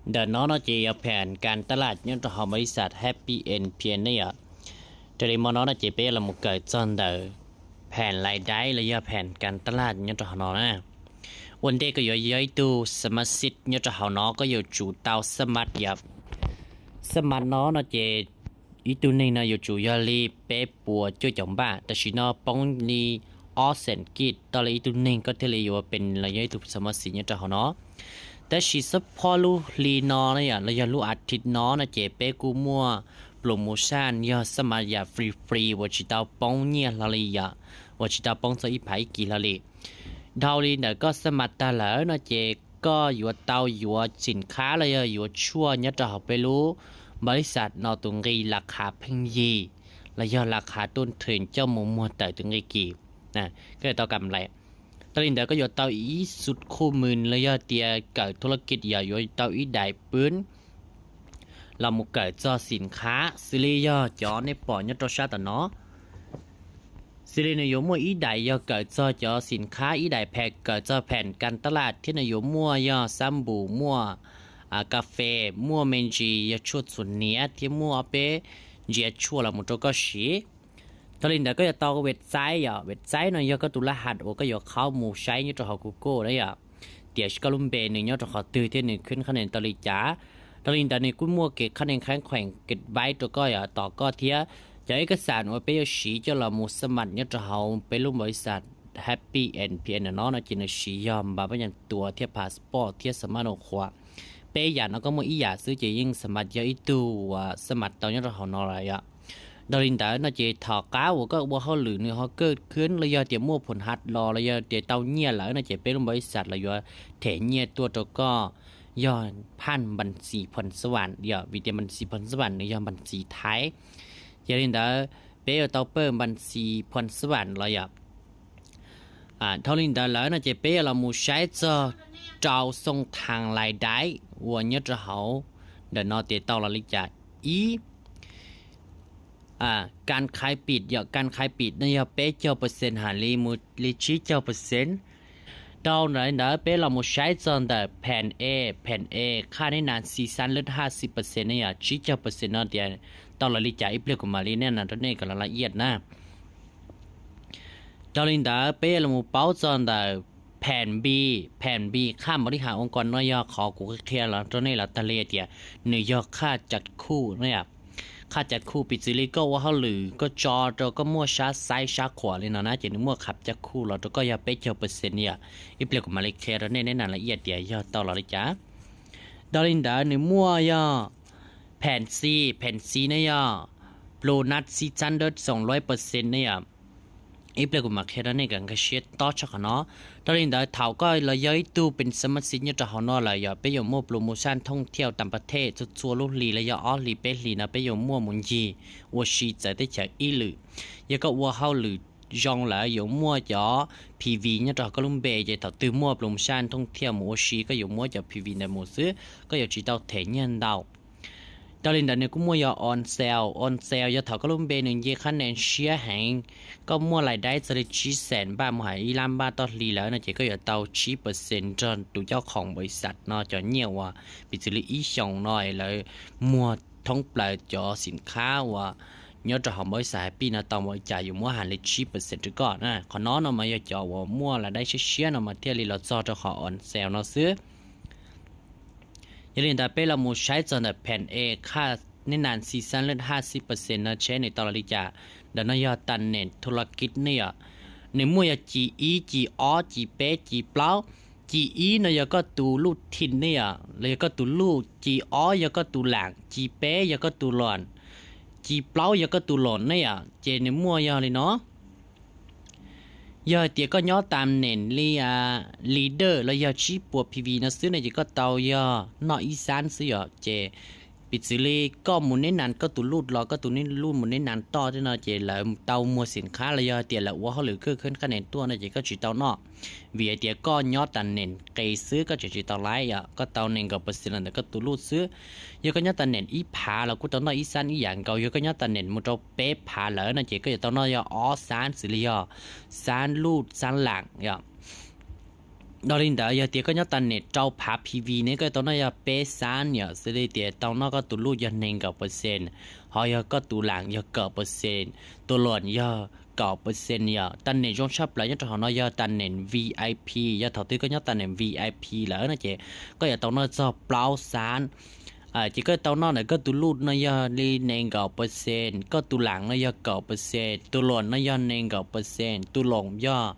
Ntawm no no ces yog phem kas taj laj nyob rau hauv npau lis xas Happy N P N ne yom. Raws li mo no no ces peb los mus kawm txog ntawm phem lais daib los yog phem kas taj laj nyob rau hauv no na. Ua ntej koj yuav yog ib tug xa mas xij nyob rau hauv no koj yuav tsum tau xa mas yom. Xa mas no no ces ib tug neeg no yuav tsum yog li peb puas cuaj caum npaj, tam sim no poob li ob xees kij tau li ib tug neeg koj thiaj li yuav pem los yog ib tug xa mas xij nyob rau hauv no. Tab sis xab phob lub hli no na yom los yog lub a thiv no no ces peb kuj muaj plomotion yog xa mas yam free free uas tsis tau poob nyiaj hlo li yom, uas tsis tau poob txog ib phav ib kis hlo li. Dhau li ntawm koj xa mas tag lawm no ces koj yuav tau yuav xim khab los yog yuav tshuaj nyob rau hauv peb lub npau lis xas no tus nqi las khav pheej yig los yog las khav tuaj theem coj mus muag tawm tus nqi kis, koj yuav tau kam lais. Tau li ntawd koj yuav tau ib xub khuj mws los yog tias kawm thu laj kij yog yuav tau ib daim pwb los mus kawm txog xim khab xws li yog cov nej pom nyob rau sab tom no. Xws li nws yuav muaj ib daim yog kawm txog cov xim khab, ib daim phem kawm txog phem kas taj laj thiab nws yuav muaj yog xab npum, muaj kas fes, muaj me ntsis yog tshuaj txhuam hniav thiab muaj ob peb ntsiav tshuaj los mus rau koj siv. Tau li ntawd koj yuav tau website yom, website no yog koj tus laj has uas koj yuav qhaub mus saib nyob rau hauv Google na yom, tias koj lub npe nws nyob rau qhov twg thiab nws khwb qhab nen tau li cas. Tau li ntawd nws kuj muaj kev qhab nen kheev kheem kev vaib rau koj yom, tos koj thiab cov ib kas xas uas peb yuav siv coj los mus xa mas nyob rau hauv peb lub npau lis xas Happy N P N no no ces nws siv yog npav pab nyas tuas thiab passport thiab xa mas no qhuav. Peb yam no koj muaj ib yam xwb ces yeej xa mas yog ib tug uas xa mas tau nyob rau hauv no lawm yom. Dhau li ntawd no ces thaum qab uas koj ua hauj lwm nws ho kaj khwb los yog tias muaj phum hav los los yog tias tau nyiaj lawm no ces peb lub npau lis xas los yuav them nyiaj tuaj rau koj yog phaj npas xis phon xab vam yom, vim tias npas xis phon xab vam nws yog npas xis Thaib. Yog li ntawd peb yuav tau pawj npas xis phon xab vam los yom. Dhau li ntawd lawm no ces peb yuav los mus saib txog rau xoo thas lais daib uas nyob rau hauv ntawm no tias tau los li cas. Ib, kas khais pim yom, kas khais pim no yog peb caug percent hais li mus li tsib caug percent. Dhau ntawd peb los mus saib txog ntawm phem e, phem e khaj neb nas xis xab lwb haj xib percent ne yom, tsib caug percent no tias tau los li cas ib pliag kuv mam li neb nas rau nej kom los laj iab na. Dhau li ntawd peb yuav los mus paub txog ntawm phem npi, phem npi khaj npaum li has ua ko no yog qhov kuv qhia los rau nej los tag li tias nws yog khaj cav khuj na yom. Khaj cav khuj piv txwv li koj ua hauj lwm koj tso rau koj muaj sab xaib sab qhuam li no na ces nws muaj khaj cav khuj los rau koj yog peb caug percent yom. Ib pliag kuv mam li qhia rau nej neb nas laj iab tias yog tau los li cas. Dhau li ntawd nws muaj yog phem xis, phem xis ne yog plus nas xis xab lwb xoom luaj percent ne yom. Ib pliag kuv mam qhia rau nej kom nkag siab tob tshaj qhov no. Dhau li ntawd thaum koj los yog ib tug pes xab mas xis nyob rau hauv no lawm yog peb yuav muaj plomotion thooj thiaj tam pas thej txhua txhua lub hlis los yog ob hlis peb hlis no peb yuav muaj mus ncig ua si txawv teb chaws ib lwm. Yog koj ua hauj lwm zoo lawm yuav muaj cov P V nyob rau hauv koj lub npe ces thaum twg muaj plomotion thooj thiaj mus ua si koj yuav muab cov P V ntawd mus xwb, koj yuav tsis tau them nyiaj ntau. Dhau li ntawd nws kuj muaj yog on sale, on sale yog thaum koj lub npe nws nce qhab nen siab heev, koj muaj lais daib txog li tsib xees npaj mus hais ib lab npaj toj hli lawm no ces koj yuav tau tsib percent nrog tus coj khoom npau lis xas no cov nyiaj uas piv txwv li ib xyoos no es lawv muag thoob plaws cov xim khab uas nyob rau hauv npau lis xas Happy no tau npaum li cas yuav muab hais li tsib percent rau koj na. Qhov no no mas yog cov uas muaj lais daib siab siab no mas thiaj li los txog rau qhov on sale no xwb. Yog li ntawd peb los mus saib txog ntawm phem e khaj neb nas xis xab lwb haj xib percent no tsheb nws tau los li cas. Ntawm no yog tas neem thu la kij ne yom, nws muaj yog ci ib, ci ob, ci peb, ci plaub. Ci ib no yog koj tus luj thim ne yom los yog koj tus luj, ci ob yog koj tus lam, ci peb yog koj tus lom, ci plaub yog koj tus lom ne yom. Ces nws muaj yog li no. Yog hais tias koj nyob tas neem li leader los yog tsib puas P V no xwb no ces koj tau yog noj ib xab xwb yom. Ces piv txwv li koj mus neb nas koj tus luj los koj tus neb luj mus neb nas toj tej no ces lawv tau muag xim khab los yog hais tias lawv ua hauj lwm kaj khwb qhab nen tuaj no ces koj tsis tau noj. Vim hais tias koj nyob tas neem qis xwb koj tseem tsis tau laiv yom, koj tau nees nkaum percent los ntawm koj tus luj xwb. Yog koj nyob tas neem ib phav los kuj tau noj ib xab ib yam nkaus, yog koj nyob tas neem mus rau peb phav lawm no ces koj yuav tau noj yog ob xab xws li yog xab luj xab lam yom. Dhau li ntawd yog tias koj nyob tag nem rau phav P V ne, koj tau noj yog peb xab yom, xws li tias tau noj koj tus luj yog nees nkaum percent, ho yog koj tus lam yog kaum percent, tus luam yog kaum percent yom. Tag nem zoo tshaj plaws nyob rau hauv no yog tag nem V I P, yog thaum twg koj nyob tag nem V I P lawm no ces koj yuav tau noj txog plaub xab. Ces koj tau noj ntawm koj tus luj no yog li nees nkaum percent, koj tus lam no yog kaum percent, tus luam no yog nees nkaum percent, tus luam yog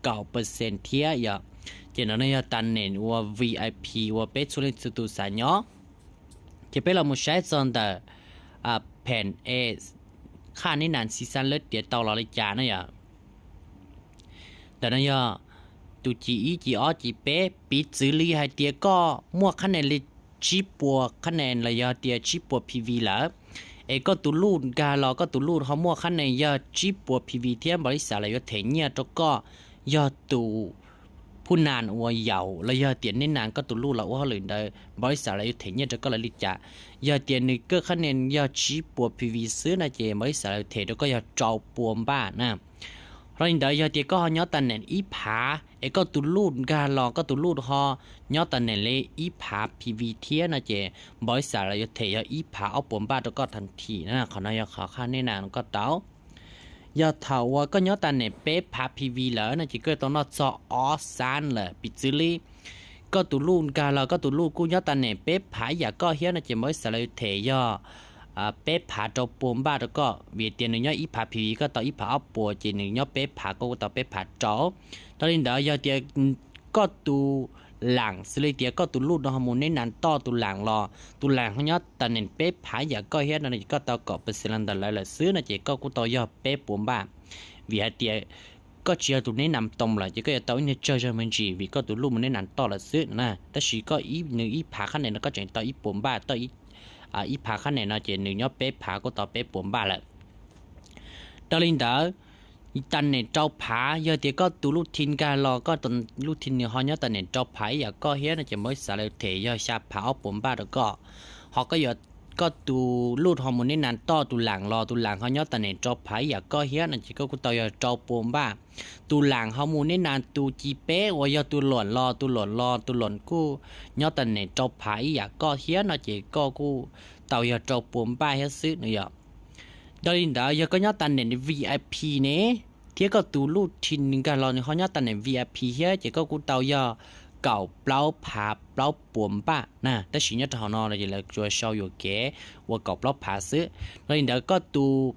kaum percent thiab yom. Ces ntawm no yog tag nem uas V I P uas peb txhua leej txhua tus xav nyob. Ces peb los mus saib txog ntawm phem es khaj neb nas xi xan lawv tiav tau los li cas na yom. Ntawm no yog tus cim ib cim ob cim peb, piv txwv li hais tias koj muaj khab nes li tsib puas khab nes los yog tias tsib puas P V lawm, es koj tus luj nkag los koj tus luj ho muaj khab nes yog tsib puas P V thiab, npaum li xav lawv yuav them nyiaj rau koj yog tus phuj nas uas yaum los yog tias neb nas koj tus luj los ua hauj lwm ntawd, npaum li xav lawv yuav them nyiaj rau koj lawv li cas. Yog tias nws koj khab nes yog tsib puas P V xwb no ces npaum li xav lawv them rau koj yog rau puas npaj na. Dhau li ntawd yog tias koj ho nyob tag nem ib phav es koj tus luj nkag los koj tus luj ho nyob tag nem li ib phav P V thiab no ces npaum li xav lawv yuav them yog ib phav ob puas npaj rau koj tag thim na. Qhov no yog qhov khaj neb nas koj tau. Yog thaum uas koj nyob tag nem peb phav P V lawm no ces koj tau noj txog ob xab lawm. Piv txwv li koj tus luj nkag los koj tus luj kuj nyob tag nem peb phav ib yam koj thiab no ces npaum li xav lawv yuav them yog peb phav rau puas npaj rau koj, vim tias nws nyob ib phav P V koj tau ib phav ob puas ces nws nyob peb phav koj kuj tau peb phav rau. Dhau li ntawd yog tias koj tus lam, xws li tias koj tus luj no ho mus neb nas toj tus lam los tus lam ho nyob tag nem peb phav ib yam koj thiab no ces koj tau kaum percent los ntawm lawv lawm xwb no ces koj kuj tau yog peb puas npaj. Vim hais tias koj tsis yog tus neb nas too lawm ces koj yuav tau ib niag tsawg zog me ntsis vim koj tus luj mus neb nas toj lawm xwb na. Tab sis koj nws ib phav khab nes no koj tseem tau ib puas npaj, tau ib phav khab nes no ces nws nyob peb phav kuj tau peb puas npaj lawm. Dhau li ntawd, tag nem rau phav yog tias koj tus luj thi nkag los koj tus luj thi nws ho nyob tag nem rau phav ib yam koj thiab no ces npaum li xav lawv them yog xya phav ob puas npaj rau koj. Ho koj yuav, koj tus luj ho mus neb nas toj tus lam los tus lam ho nyob tag nem rau phav ib yam koj thiab no ces koj kuj tau yog rau puas npaj. Tus lam ho mus neb nas tus cim peb uas yog tus luam los tus luam los tus luam kuj nyob tag nem rau phav ib yam koj thiab no ces koj kuj tau yog rau puas npaj thiab xwb no yom. Dhau li ntawd yog koj nyob tag nem V I P ne, thiab koj tus luj thi nkag los nws ho nyob tag nem V I P thiab ces koj kuj tau yog kaum plaub phav plaub puas npaj na. Tab sis nyob rau hauv no ces lawv tsuas sau yuam kev ua kaum plaub phav xwb. Dhau li ntawd koj tus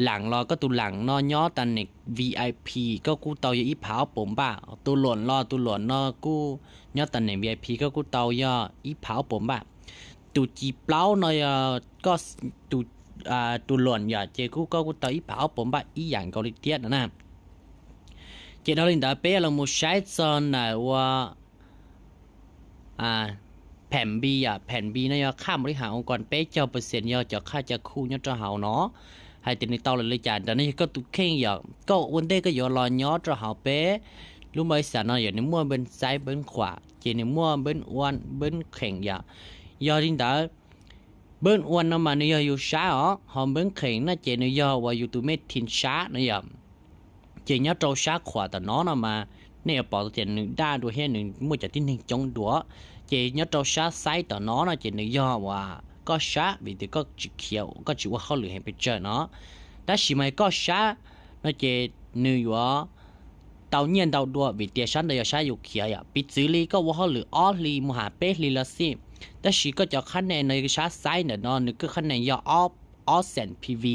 lam los koj tus lam no nyob tag nem V I P koj kuj tau yog ib phav ob puas npaj, tus luam los tus luam no kuj nyob tag nem V I P koj kuj tau yog ib phav ob puas npaj. Tus cim plaub no yog koj tus luam yom ces kuj koj kuj tau ib phav ob puas npaj ib yam nkaus li thiab no na. Ces dhau li ntawd peb yuav los mus saib txog ntawm ua phem npi yom, phem npi no yog khaj npaum li has ua kom peb caug percent yog cov khaj cav khuj nyob rau hauv no. Hais tias nws tau lawm li cas ntawd no yog koj tus kheej yom, koj ua ntej koj yuav los nyob rau hauv peb lub npawb xas no yom nws muaj npawb xaib npawb qhuam ces nws muaj npawb ua npawb kheem yom. Yog li ntawd, npawb ua no mas nws yog yus sab os, ho npawb kheem no ces nws yog uas yus tus mej thim sab no yom. Ces nyob rau sab qhuam tom no no mas nej yuav pom tias nws daj dua thiab nws muaj cov tib neeg coob dua. Ces nyob rau sab xaib tom no no ces nws yog uas koj sab vim tias koj tsis khiav koj tsis ua hauj lwm heev pes tsawg no. Tab sis mas koj sab no ces nws yuav tau nyiaj ntau dua vim tias sab ntawd yog sab yus khiav yom. Piv txwv li koj ua hauj lwm ob hlis mus has peb hlis los xij, tab sis koj cov khab nes no sab xaib ntawm no nws koj khab nes yog ob xees P V,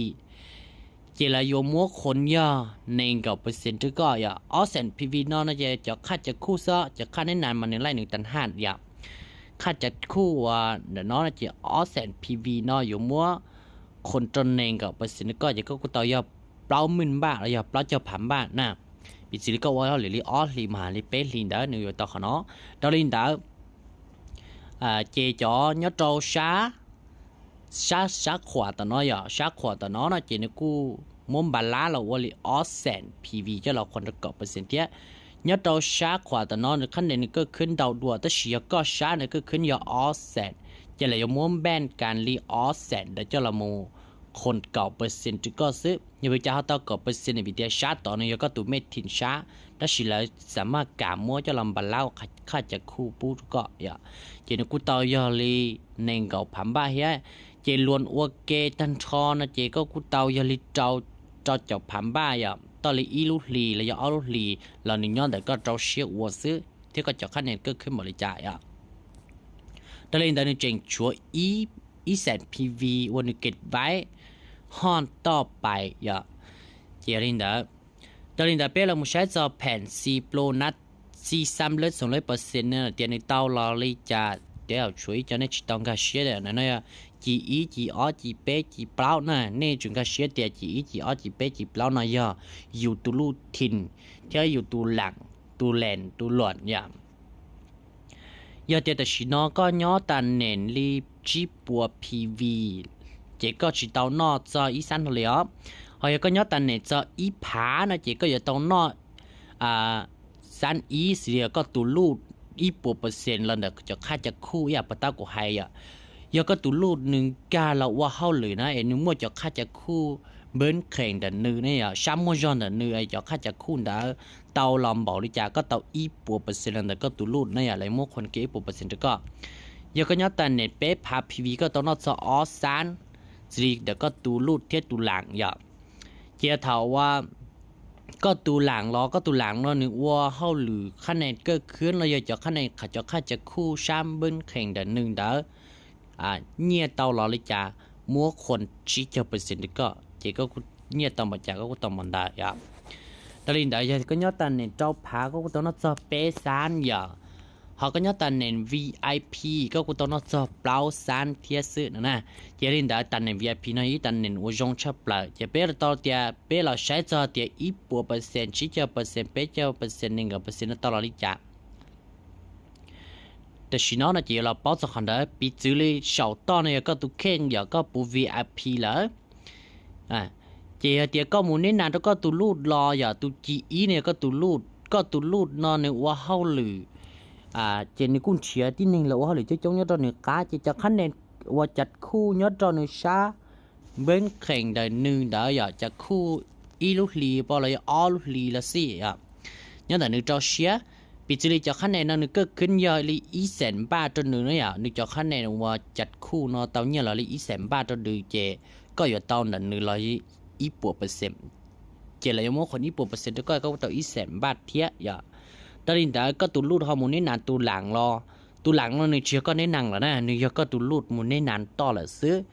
ces lawv yuav muab qhuv yog nees nkaum percent rau koj yom. Ob xees P V no no ces cov khaj cav khuj xwb, cov khaj neb nas mas nws laij nws tag haj yom. Khaj cav khuj uas ntawm no no ces ob xees P V no yuav muab qhuv rau nees nkaum percent rau koj ces koj kuj tau yog plaub mej npaj los yog plaub caug phav npaj na. Piv txwv li koj ua hauj lwm li ob hlis mus has li peb hlis ntawd nws yuav tau qhov no. Dhau li ntawd, ces cov nyob rau sab, sab, sab qhuam tom no yom, sab qhuam tom no no ces nws kuj muab npas lab los ua li ob xees P V coj los qhuv rau kaum percent thiab. Nyob rau sab qhuam tom no nws khab nes nws koj khwb ntau dua tab sis yog koj sab nws koj khwb yog ob xees, ces lawv yuav muab npaj kas li ob xees ntawd coj los mus khoom kaum percent rau koj xwb. Yog vim cas ho tau kaum percent? Vim tias sab tod nws yog koj tus mej thim sab, tab sis lawv xam maj kam muab coj los npa laub qhaj cav khuj pub rau koj yom. Ces nws kuj tau yog li nees nkaum phav npaj thiab. Ces luas ua ke tag nrho no ces koj kuj tau yog li rau, rau caum phav npaj yom, toj li ib lub hlis los yog ob lub hlis los nws nyob ntawm koj rau siab ua xwb thiab koj cov qhab nen kawj khwb npaum li cas yom. Raws li ntawd nws tseem tshuav ib, ib xeem P V uas nws kev vaib hoj toj pais yom. Ces yog li ntawd, raws li ntawd peb los mus saib txog pheem xi plo nab xi xam lawv xoom lawv percent no tias nws tau los li cas, tej zaum tshuav ib co nej tsis tau nkag siab no, ci ib ci ob ci peb ci plaub na, nej tsum nkag siab tias ci ib ci ob ci peb ci plaub no yog yus tus luj thim thiab yus tus laam, tus lees tus luam yom. Yog tias tam sim no koj nyob tas nees li tsib puas P V, ces koj tsis tau noj txog ib xam no li os. Ho yog koj nyob tas nees txog ib phav no ces koj yuav tau noj xam ib xws li koj tus luj ib puas percent los ntawm cov qhaj cav khuj ib yam puag ta kuv hais yom. Yog koj tus luj nws nkag los ua hauj lwm na es nws muaj cov qhaj cav khuj npeb kheem ntawm nws ne yom, sab muaj zog ntawm nws es cov qhaj cav khuj ntawd tau los npaum li cas koj tau ib puas percent los ntawm koj tus luj na yom, lawv muab khoom ke ib puas percent rau koj. Yog koj nyob tas nees peb phav P V koj tau noj txog ob xam, xws li ntawm koj tus luj thiab tus laam yom. Ces thaum uas koj tus laam los koj tus laam no nws ua hauj lwm qhab nen kawj khwb los yog cov qhab nen, cov qhaj cav khuj sab npeb kheem ntawm nws ntawd nyiaj tau los li cas, muab khoom tsib caug percent rau koj ces koj kuj nyiaj tau npaum cas koj kuj tau npaum ntawd yom. Raws li ntawd yog koj nyob tas nees rau phav koj kuj tau noj txog peb xam yom. Ho koj nyob tas nees V I P koj kuj tau noj txog plaub xam thiab xwb no na. Ces yog li ntawd tas nees V I P no yog ib tas nees uas zoo tshaj plaws ces peb tau tias peb los saib txog tias ib puas percent, tsib caug percent, peb caug percent, nees nkaum percent no tau los li cas. Tam sim no no ces yuav los paub txog qhov ntawd. Piv txwv li saum toj no yog koj tus kheej yom, koj puv V I P lawm. Ces yog tias koj mus neb nas rau koj tus luj los yog tus ci ib no yog koj tus luj, koj tus luj no nws ua hauj lwm ces nws kuj nrhiav tib neeg los ua hauj lwm coob coob nyob rau nws qab ces cov qhab nen uas cav khuj nyob rau nws sab npeb kheem ntawm nws ntawd yog cav khuj ib lub hlis pom los yog ob lub hlis los xij yom, nyob ntawm nws rau siab. Piv txwv li cov qhab nen no nws kawj khwb yog li ib xeem npaj rau nws na yom, nws cov qhab nen uas cav khuj no tau nyiaj los li ib xeem npaj rau nws ces koj yuav tau ntawm nws los ib puas percent. Ces lawv yuav muab khoom ib puas percent rau koj, koj kuj tau ib xeem npaj thiab yom. Raws li ntawd koj tus luj ho mus neb nas tus laam los, tus laam no nws tsis yog koj neb nas lawm na, nws yog koj tus luj mus neb nas toj lawm xwb.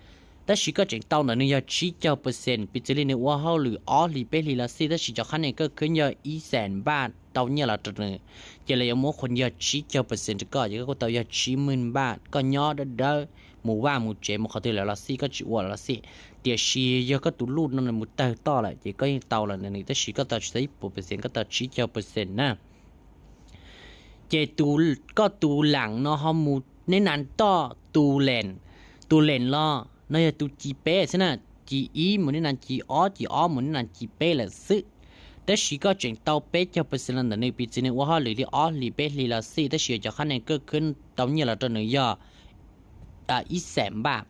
Tab sis koj tseem tau ntawm nws yog tsib caug percent, piv txwv li nws ua hauj lwm ob hlis peb hlis los xij tab sis cov qhab nen kawj khwb yog ib xeem npaj tau nyiaj los rau nws, ces lawv yuav muab khoom yog tsib caug percent rau koj ces koj kuj tau yog tsib mej npaj, koj nyob dawb dawb mus vaj mus tsev mus qhov twg lawm los xij, koj tsis ua lawm los xij. Tiam sis yog koj tus luj no nws mus tawg toj lawm ces koj yeej tau los ntawm nws tab sis koj tau tsis tau ib puas percent, koj tau tsib caug percent na. Ces koj tus laam no ho mus neb nas toj tus lees, tus lees los no yog tus ci peb xwb na, ci ib mus neb nas ci ob, ci ob mus neb nas ci peb lawm xwb. Tab sis koj tseem tau peb caug percent los ntawm nws, piv txwv nws ua hauj lwm li ob hlis peb hlis los xij tab sis yog cov qhab nen kawj khwb tau nyiaj los rau nws yog ib xeem npaj,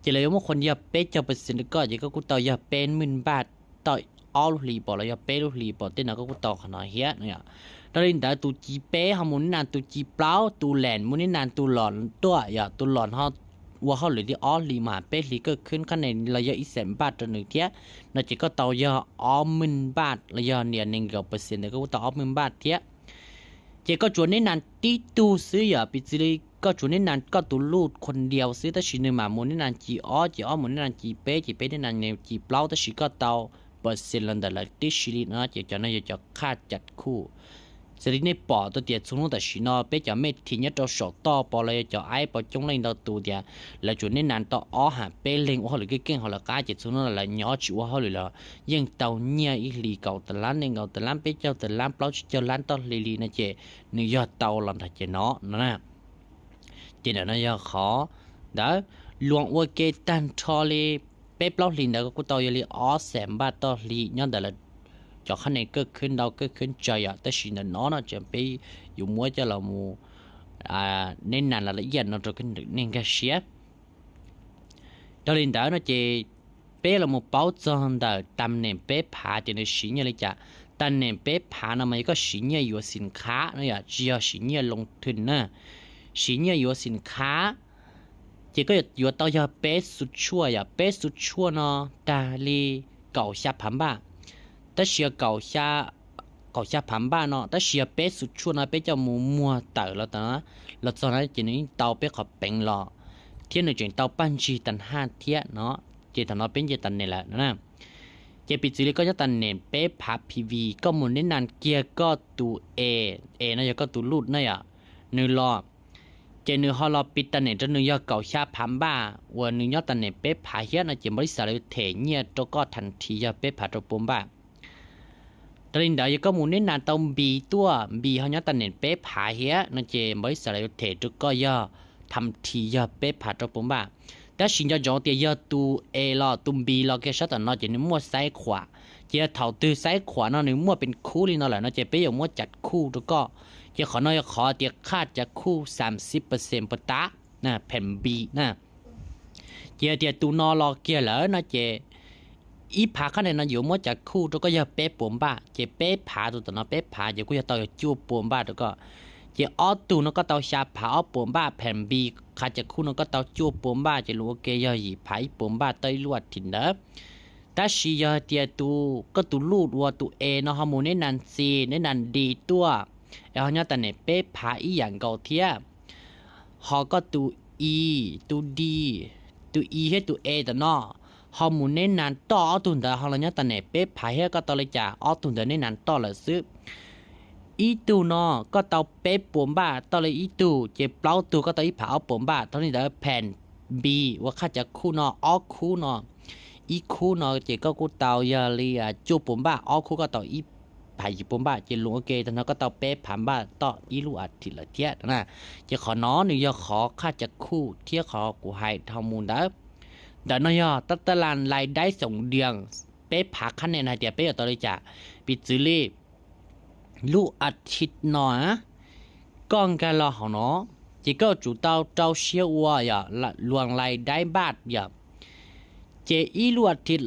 ces lawv yuav muab khoom yog peb caug percent rau koj ces koj kuj tau yog peb mej npaj tau ob lub hlis pom los yog peb lub hlis pom tej no koj kuj tau qhov no thiab no yom. Raws li ntawd tus ci peb ho mus neb nas tus ci plaub, tus lees mus neb nas tus los tuaj yom, tus los ho ua hauj lwm li ob hlis mas peb hlis kawj khwb qhab nen los yog ib xeem npaj rau nws thiab no ces koj tau yog ob mej npaj los yog niam nees nkaum percent ntawd koj kuj tau ob mej npaj thiab. Ces koj tsuas neb nas tib tug xwb yom, piv txwv li koj tsuas neb nas koj tus luj khoom diau xwb tab sis nws mam mus neb nas ci ob, ci ob mus neb nas ci peb, ci peb neb nas ci plaub tab sis koj tau percent los ntawm lawv tib si li no ces cov no yog cov qhaj cav khuj. Xws li nej pom tau tias txhua hnub tam sim no peb cov mej thim nyob rau saum toj pom los yog cov aib pom coob leej ntau tus tias lawv tsuas neb nas tau ob ham peb leeg ua hauj lwm keej keej hauv lawv qab ces txhua hnub lawv nyob tsis ua hauj lwm los yeej tau nyiaj ib hlis kaum tawm lab, nees nkaum tawm lab, peb caug tawm lab, plaub tsib caug lab toj hli li no ces nws yog tau los ntawm ces no no na. Ces ntawm no yog qhov ntawd, luag ua ke tag nrho li peb plaub hlis ntawd koj kuj tau yog li ob xeem npaj toj hli nyob ntawm lawv cov qhab nen kawj khwb ntau kawj khwb tsawg yom, tab sis ntawm no no ces peb yuav muab coj los mus neb nas los ib yam no rau nej nkag siab. Yog li ntawd no ces peb los mus paub txog ntawm tam nem peb phav tias nws siv nyiaj li cas. Tam nem peb phav no mas yog koj siv nyiaj yuav xim khav no yom, tsis yog siv nyiaj loo thwm na. Siv nyiaj yuav xim khav, ces koj yuav tau yog peb xu tshuaj yom, peb xu tshuaj no tag li kaum xya phav npaj, tab sis yog kaum xya, kaum xya phav npaj no, tab sis yog peb xu tshuaj no peb coj mus muag tawm los, los txog no ces nws yeej tau peb qhov peev los, thiab nws tseem tau paj ntsig tag haj thiab no. Ces thaum no peb nce tam nem lawm no na. Ces piv txwv li koj nyob tam nem peb phav P V, koj mus neb nas kiag koj tus E, E no yog koj tus luj na yom, nws los, ces nws ho los piv tam nem rau nws yog kaum xya phav npaj uas nws nyob tam nem peb phav thiab no ces npau li xav lawv yuav them nyiaj rau koj thas this yog peb phav rau pua npaj. Raws li ntawd yog koj mus neb nas tau Npis tuaj, Npis ho nyob tam nem peb phav thiab no ces npau li xav lawv yuav them rau koj yog thas this yog peb phav rau pua npaj. Tab sis nco ntsoov tias yog tus E los tus Npis los kiag sab tom no ces nws muaj xaib khuam, ces yog thaum twg xaib khuam no nws muaj pees khuj li no lawm no ces peb yuav muab cav khuj rau koj. Ces qhov no yog qhov tias qhaj cav khuj xam xib pes xees puas tas, phem Npis na. Ces yog tias tus no los kiag lawm no ces ib phav qhab nen no yuav muab cav khuj rau koj yog peb puas npaj, ces peb phav tus tom no peb phav ces kuj yog tau yog cuaj puas npaj rau koj. Ces ob tug no koj tau xya phav ob puas npaj, phem Npis qhaj cav khuj no koj tau cuaj puas npaj, ces lus ua ke yog yim phav ib puas npaj tau ib lub as thiv ntawd. Tab sis yog hais tias tus, koj tus luj uas tus E no ho mus neb nas txi neb nas di tuaj, es ho nyob tam nem peb phav ib yam nkaus thiab, ho koj tus I, tus di, tus I thiab tus E tom no ho mus neb nas toj, ob tug ntawd ho los nyob tam nem peb phav thiab, koj tau li cas ob tug ntawd neb nas toj lawm xwb. Ib tug no koj tau peb puas npaj toj li ib tug, ces plaub tug koj tau ib phav ob puas npaj. Thaum li ntawd phem Npis uas qhaj cav khuj no ob khub no, ib khub no ces koj kuj tau yog li cuaj puas npaj, ob khub koj tau ib phav yim puas npaj, ces lus ua ke tag no koj tau peb phav npaj toj ib lub as thiv lawm thiab na. Ces qhov no nws yog qhov qhaj cav khuj thiab qhov kuv hais dhau mus ntawd. Ntawm no yog tab taj las lais daib xoom dias peb phav qhab nen hais tias peb yuav tau li cas. Piv txwv li lub as thiv no, koj nkag los hauv no, ces koj yuav tsum tau rau siab ua yom, luas lais daib npaj yom. Ces ib lub as thiv